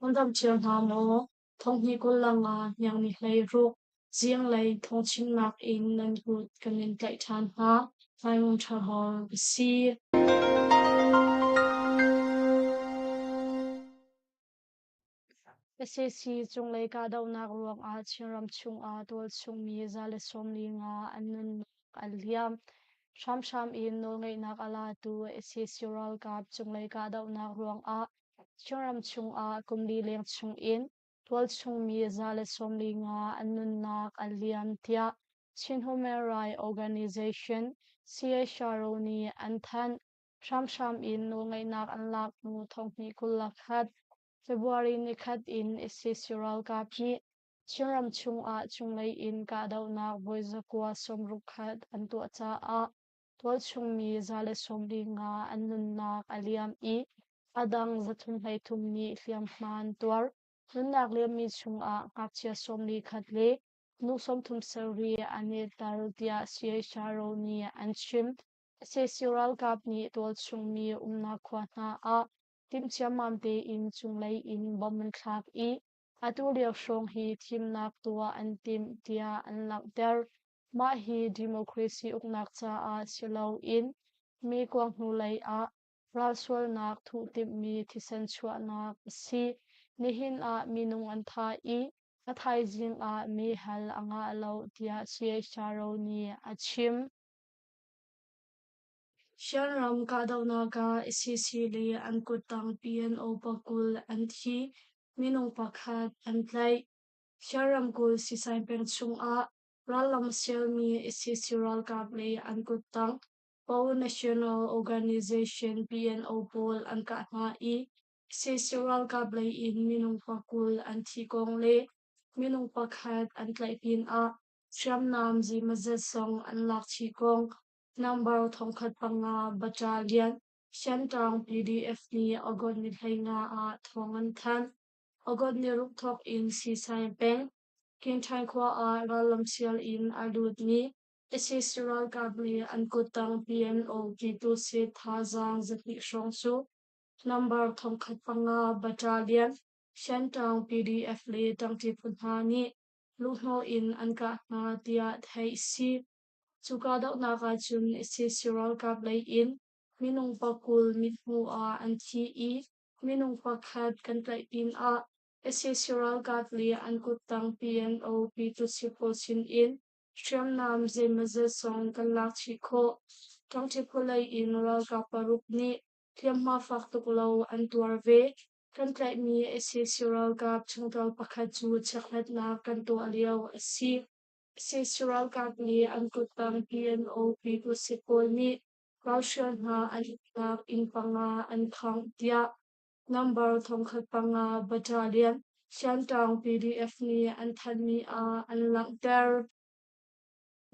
Nan dam cio hna maw? Thonghnih 25 hniang ni 16 zinglei thawngchimnak in nan kut kan in tlaih ṭhan hna. Hmaimung ṭha hawng ka si. Sac cunglei kahdohnak ruangah Chinram chungah tualchung mi 145 an nunnak an liam. Hramhram in nawlngeihnak a latu sac ralkap cunglei kahdohnak ruangah Chinram chungah kum li leng chungin tualchung mi 145 an nunnak an liam tiah Chin Human Rights Organization CHRO nih an thanh. Hramhram in nawlngeihnak an lak hnu thonghnih 21 February nikhat in sac ralkap nih Chinram chungah cunglei in kahdohnak voi 961 an tuah caah tualchung mi 145 an nunnak a liam i a dang 333 nih hliamhma an tuar. Nunnak liammi chungah ngakchia 41 le nu 37 an i tel tiah CHRO nih an chim. Sac ralkap nih tualchung mi umnak khua hna ah timh ciammam tein cunglei in bomb an thlak i atu lio hrawng hi thimnak tuah an timh tiah an langhter. Mah hi democracy uknak caah si loin mi kuang hnulei ah ralsualnak thuh timhmi thisen chuahnak a si. Nihin ah minung an thah i a thaizing ah mehal a ngah lo tiah CHRO nih a chim. Shanram kahdohnak ah sac le an kuttang PNO pakul an thi, minung pakhat an tlaih. Shan ramkulh Sisain peng chungah rallam sialmi sac ralkap le an kuttang Po National Organization PNO pawl an kah hna i sac ralkap lei in minung pakul an thi kong le minung pakhat an tlaih pinah hriamnam zeimawzat zong an lak chih kong Number 1005 Battalion Shantaung PDF nih August ni 15 ah thawng an thanh. August ni ruk thawk in Sisain peng, Kinṭhain khua ah rallam sial in a lutmi sac ralkap le an kuttang PNO Pyituhsit thazaang 200 hrawng cu Number 1005 Battalion Shantaung PDF le ṭangṭi phu hna nih luhhnawh in an kah hna tiah theih a si. Cu kahdohnak ahcun sac ralkap lei in minung pakul mithmuh ah an thi i minung pakhat kan tlaih pinah sac ralkap le an kuttang PNO Pyituhsit pawl sinin hriamnam zeimawzat zong kan lak chih khawh. Ṭangṭi khualei in ralkap paruk nih hliamhma fak tuk lo an tuar ve. Kan tlaihmi sac ralkap chungtel pakhat cu chekhlatnak kan tuah lio a si. Sac ralkap nih an kuttang PNO Pyituhsit pawl nih ralhrial hna an umnak inn panga an khangh tiah Number 1005 Battalion Shantaung PDF nih an thanhmi ah an langhter.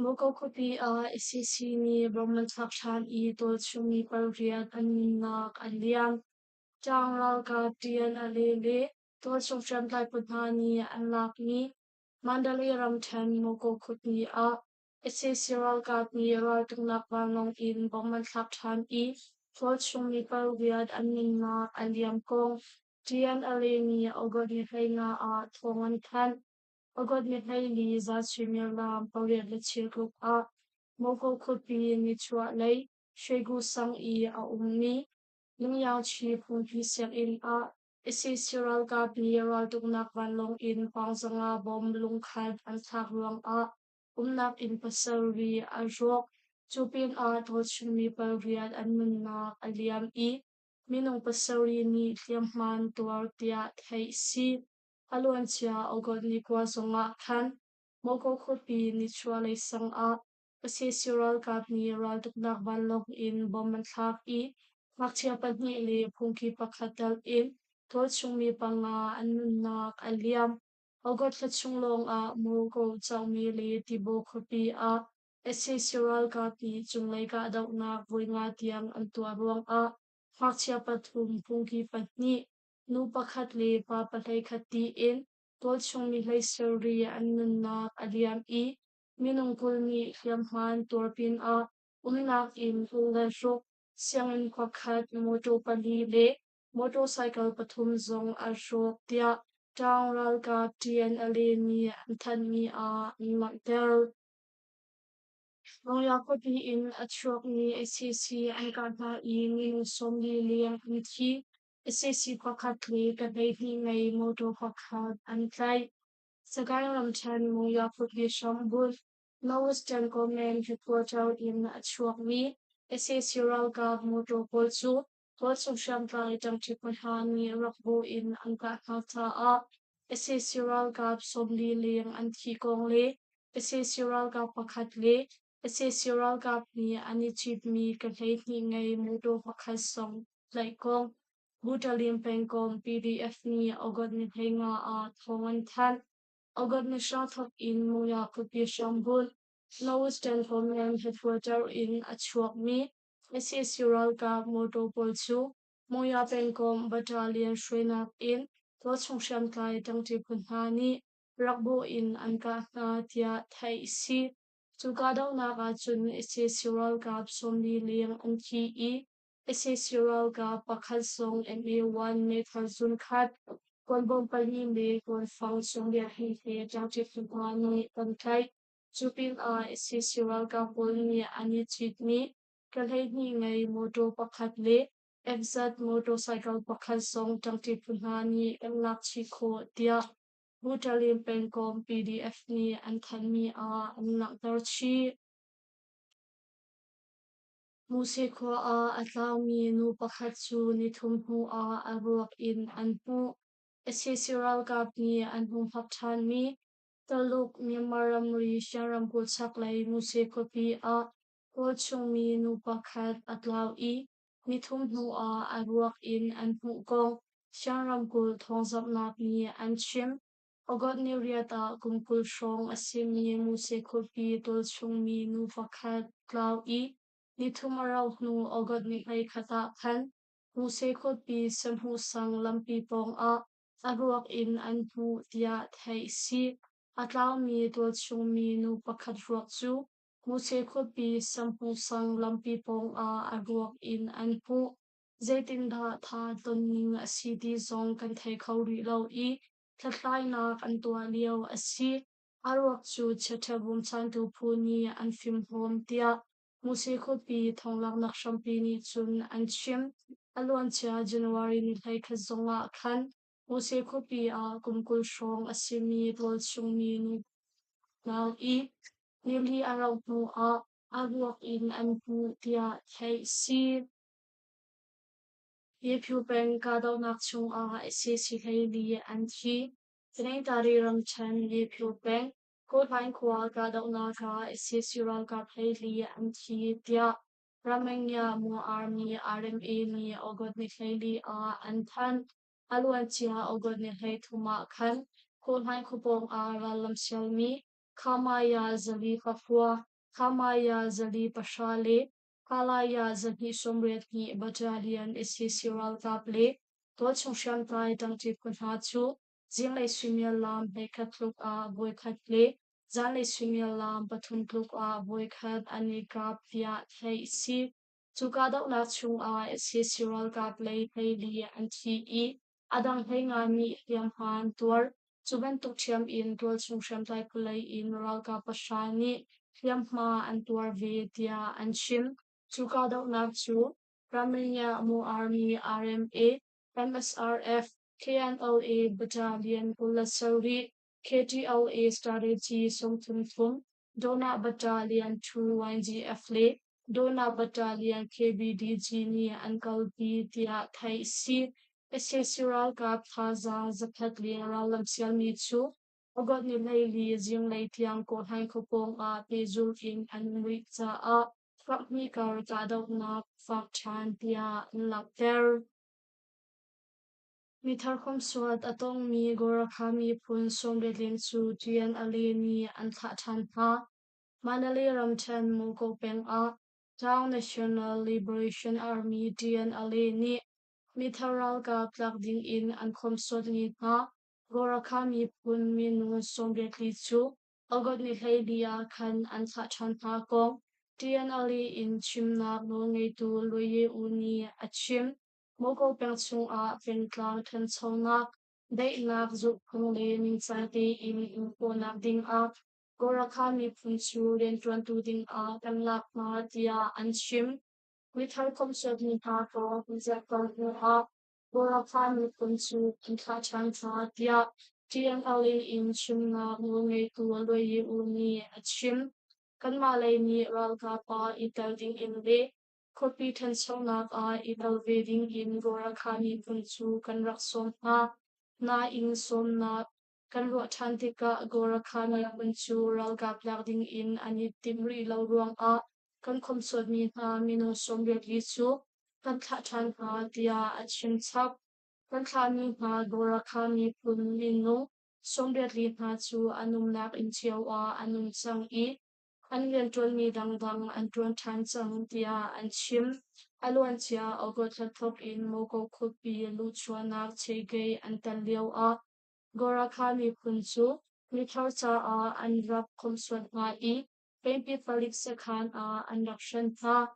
Muko khuapi ah sac nih bomb an thlak ṭhan i tualchungmi pariat an nunnak an liam. Ṭaang ralkap TNLA le tualchung hriamtlai phu hna nih an lakmi Mandalay ramṭhen Muko khuapi ah sac ralkap nih raltuknak vanlawng in bomb an thlak ṭhan i tualchung mi pariat an nunnak a liam kong TNLA nih August ni 15 ah thawng an thanh. August ni 14 zan suimilam 8:16 ah Muko khuapi nichuahlei Shwegu sang i a ummi Lungyaungchi phungki sianginn ah sac ralkap nih raltuknak vanlawng in Pangzanga bomb lungkhat an thlak ruangah umnak inn pasarih a rawk. Cu pinah tualchungmi pariat an nunnak a liam i minung pasarih nih hliamhma an tuar tiah theih a si. A luancia August ni kua zongah khan Moko khuapi nichuahlei sang ah sac ralkap nih raltuknak vanlawng in bomb an thlak i ngakchia pahnih le phungki pakhat telh in tualchungmi panga an nunnak a liam. August thla chung lawngah Morocco Caumi le Tibaw khuapi ah sac ralkap nih cunglei kahdohnak voi nga tiang an tuah ruangah ngakchia pathum, phungki pahnih, nu pakhat le pa pahleikhat tiin tualchungmi hleisarih an nunnak a liam i minung 20 nih hliamhma an tuar pinah umnak inn 26, sianginn pakhat, mawṭaw pali le. Motorcycle pathum zong a hrawk tiah Ṭaung ralkap TNLA nih an thanhmi ah an langhter. Monywa khuapi in a chuakmi sac an kah hna i minung 40 leng an thi. Sac pakhat le ka 12 ngei motor pakhat an tlaih. Sagaing ramṭhen Monywa khuapi hrambunh Northwestern Command headquarter in a chuakmi sac ralkap motor pawl cu tualchung hriamtlai ṭangṭi pahra nih rak bawh in an kah hna caah sac ralkap 40 leng an thi kong le sac ralkap pakhat le sac ralkap nih an i citmi ka 12 ngei motor pakhat zong tlaih kong Butalim pengkomh PDF nih August ni 15 ah thawng an thanh. August ni 9 thawk in Monywa khuapi hrambunh Northwestern Command headquarter in a chuakmi sac ralkap motor pawl cu Monywa pengkomh battalion hruainak in tualchung hriamtlai ṭangṭi phu hna nih rak bawh in an kah hna tiah theih a si. Cu kahdohnak ahcun sac ralkap 40 leng an thi i sac ralkap pakhat zong MA-1 meithal zunkhat, kuanbawm pahnih le kuanfang 92 he ṭangṭi phu hna nih kan tlaih. Cu pinah sac ralkap pawl nih an i citmi ka 12 ngei motor pakhat le FZ motorcycle pakhat zong ṭangṭi phu hna nih kan lak chih khawh tiah Butalim pengkomh PDF nih an thanhmi ah an langhter chih. Muse khua ah a tlaumi nu pakhat cu nithum hnuah a ruak in an hmuh. Sac ralkap nih an humhak ṭhanmi Taluk Myanmar ramri Shan ramkulh chaklei Muse khuapi ah tualchungmi nu pakhat a tlau i nithum hnuah a ruak in an hmuh kong Shan ramkulh thawngzamhnak nih an chim. August ni riat ah kum 20 hrawng a simi Muse khuapi tualchungmi nu pakhat tlau i nithum a rauh hnu August ni 11 ah khan Muse khuapi Sahmuh sang lampi pawngah a ruak in an hmuh tiah theih a si. A tlaumi tualchungmi nu pakhat ruak cu Muse khuapi Sahmuh sang lampi pawngah a ruak in an hmuh. Zeitindah tha tonning a si ti zong kan thei kho rih lo i hlathlainak an tuah lio a si. A ruak cu chiaṭha bawmchantu phu nih an fimhlawm tiah Muse khuapi thonglaknak hrampi nih cun an chim. A luancia January ni 11 zongah khan Muse khuapi ah kum 20 hrawng a simi tualchungmi nu nau i nili a rauh hnuah a ruak in an hmuh tiah theih si. Yephu peng kahdohnak chungah sac 14 an thi. Taningtari ramṭhen Yephu peng Kawhlaing khua kahdohnak ah sac ralkap 14 an thi tiah Ramengya Maw Army RMA nih August ni 14 ah an thanh. A luancia August ni 33 ah khan Kawhlaing khuapawng ah rallam sialmi Khamaya 409, Khamaya 410 le Kalaya 282 Battalion sac ralkap le tualchung hriamtlai ṭangṭi phu hna cu zinglei suimilam 11 tluk ah voikhat le zanlei suimilam pathum tluk ah voikhat an i kap tiah theih a si. Cu kahdohnak chungah sac ralkap lei 14 an thi i a dang 15 nih hliamhma an tuar. Cu bantuk ṭhiam in tualchung hriamtlai phu lei in ralkap pahra nih hliamhma an tuar ve tiah an chim. Cu kahdohnak cu Ramrinya Mu Army RMA, MSRF, KNLA Battalion 27, KTLA Strategy 33, Dona Battalion 2 YGF le Dona Battalion KBDG nih an kalpi tiah theih a si. Sac ralkap thazaang zakhat leng rallam sialmi cu August ni 14 zinglei tiang Kawhlan khuapawng ah pehzulh in an um rih caah kaphnih kar kahdohnak fak ṭhan tiah an langhter. Mithar khomsuat a tongmi Gorakha miphun 80 leng cu TNLA nih an thlah ṭhan hna. Mandalay ramṭhen Muko peng ah Town National Liberation Army TNLA nih mithar ralkap tlak dingin an khomsuatmi hna Gorakha miphun minung 80 cu August ni 14 ah khan an thlah ṭhan hna kong TNLA in chimnak nawlngeitu Lwe Ye U nih a chim. Moko peng chungah pengtlang ṭhanchonak, daihnak zulhphung le ningcang tein um khawhnak dingah Gorakha miphun cu rianṭuantu dingah kan lak hna tiah an chim. Mithar khawmhsuatmi hna kong an ziahter hnuah Gorakha miphun cu an thlah ṭhan hna tiah TNLA in chimnak nawlngeitu Luai U nih a chim. Kanmah lei nih ralkap ah i tel dingin le khuapi ṭhanchonak ah i tel ve dingin Gorakha miphun cu kan rak sawm hna. Nain sawmnak kan ruah ṭhan tikah Gorakha miphun cu ralkap lak dingin an i timh rih lo ruangah kan khawmhsuatmi hna minung 84 cu kan thlah ṭhan hna tiah a chim chap. Kan thlahmi hna Gorakha miphun minung 84 hna cu an umnak inn cio ah an um cang i an rianṭuanmi dangdang an ṭuan ṭhan cang tiah an chim. A luancia August thla thawk in Moko khuapi luhchuahnak cheikei an tel lioah Gorakha miphun cu mithar caah an rak khawmhsuat hna i pengpi palik sakhan ah an rak hren hna.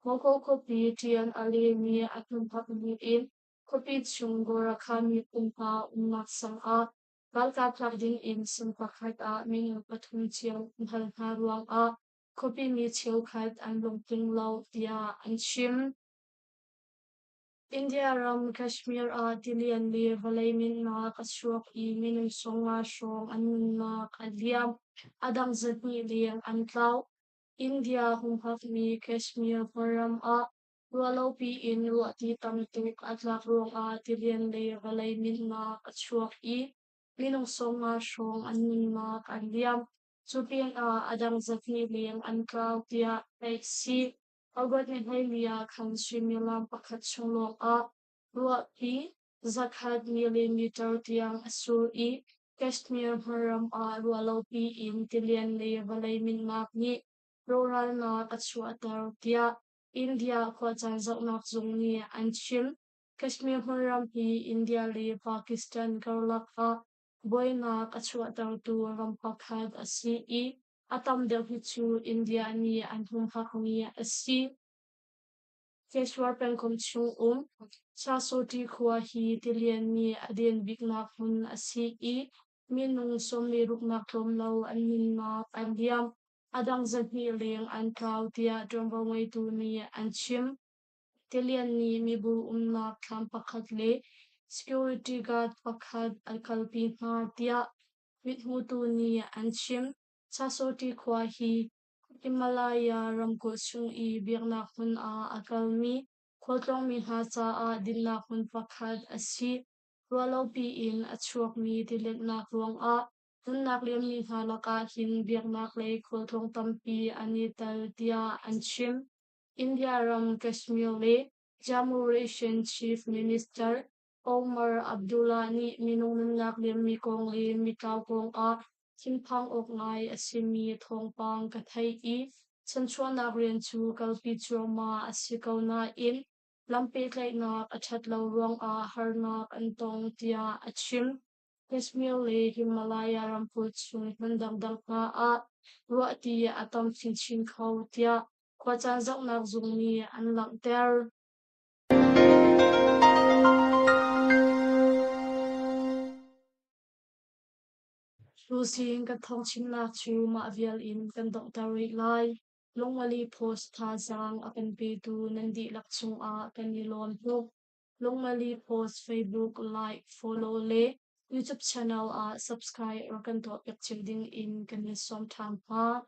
Moko khuapi ṭian a lemi a hmunhak in khuapi chung Gorakha miphun hna umnak sang ah ralkap tlak dingin sang pakhat ah minung pathum cio an hal hna ruangah khuapi mi cheukhat an lungtling lo tiah an chim. India ram Kashmir ah tilian le vawlei minnak a chuak i minung 50 hrawng an nunnak a liam. A dang 200 leng an tlau. India humhakmi Kashmir hmunram ah ruahlopi in ruahti tam tuk a tlak ruangah tilian le vawlei minnak a chuak i minung 50 hrawng an nunnak a liam. Cu pinah a dang 200 leng an tlau tiah theih a si. August ni 14 ah khan suimilam pakhat chung lawngah ruahpi 100 millimeter tiang a sur i Kashmir hmunram ah ruahlopi in tilian le vawlei minnak nih rawhralnak a chuahter tiah India khuacaan zohnak zung nih an chim. Kashmir hmunram hi India le Pakistan karlak ah buainak a chuahtertu ram pakhat a si i a tam deuh hi cu India nih an humhakmi a si. Peshawar pengkomh chung um Chasoti khua hi tilian nih a den biknak hmun a si i minung 16 nak tlawm lo an nunnak an liam. A dang 200 leng an tlau tiah ṭuanvo ngeitu nih an chim. Tilian nih mibu umnak thlam pakhat le security guard pakhat a kalpi hna tiah mithmutu nih an chim. Chasoti khua hi Himalaya ramkulh chung i biaknak hmun ah a kalmi khualtlawngmi hna caah dinnak hmun pakhat a si. Ruahlopi in a chuakmi tiletnak ruangah nunnak liammi hna lakah hin biaknak lei khualtlawng tampi an i tel tiah an chim. India ram Kashmir le Jammu Region Chief Minister Omar Abdullah nih minung nunnak liammi kong le mitlau kongah thinphang awk ngai a simi thawngpang ka theih i chanchuahnak rian cu kalpi cuahmah a si ko nain lam pehtlaihnak a ṭhat lo ruangah harnak an tong tiah a chim. Kashmir le Himalaya ramkulh chung hmun dangdang hna ah ruahti a tam chinchin kho tiah khuacaan zohnak zung nih an langhter. Tuzing kan thawngchimnak cu mah vial in kan donghter rih lai. Lungmali Post thazaang a kan petu nan dihlak cungah kan i lawm tuk. Lungmali Post Facebook like, follow le YouTube channel ah subscribe rak kan tuahpiak cio ding in kan in sawm ṭhan hna.